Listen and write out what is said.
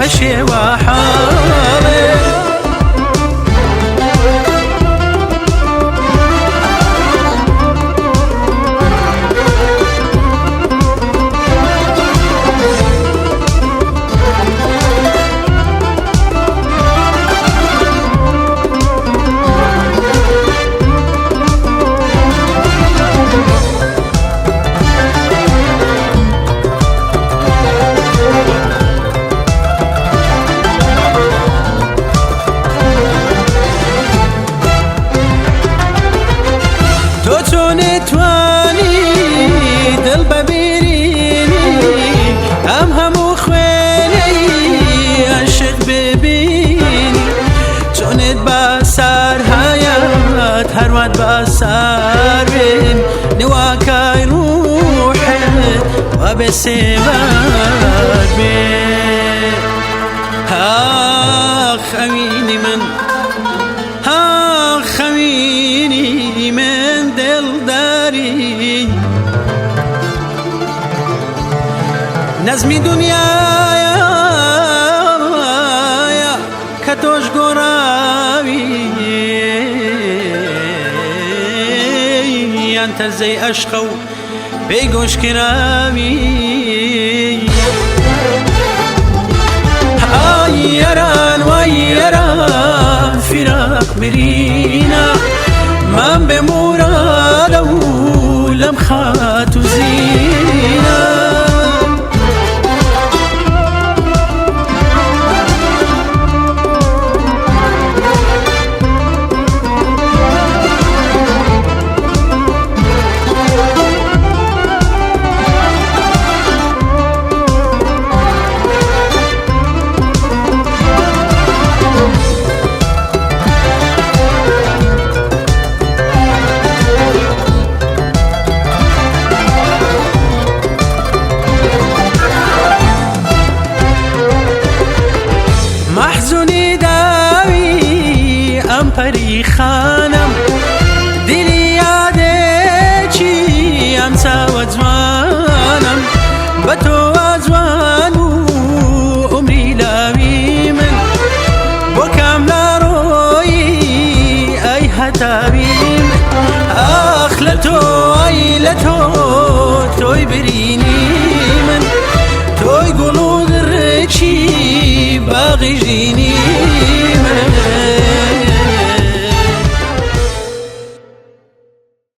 دەشێوە حاڵێ. تۆ چۆن توانی دڵ بەبیرینی ئەم هەموو خوێنەی عشق ببینی چۆنت بەسەر هەیەت هەروات بەسەر بێن نواکای ڕوحت وا بێ سێبەر بێ. ئاخ ئەوینی من، ئاخ ئەوینی من دڵداری نەزمی دنیایە کە تۆش گۆڕاوی یان تەرزەی ئەشقە و پێی گۆشکراوی. ئای یاران وای یاران فیراق برینە مام بێ مورادە و لەم خات و زینە. مەحزونی داوی ئەم پەریخانم دیلی یادێکی ئەم چاوە جوانم.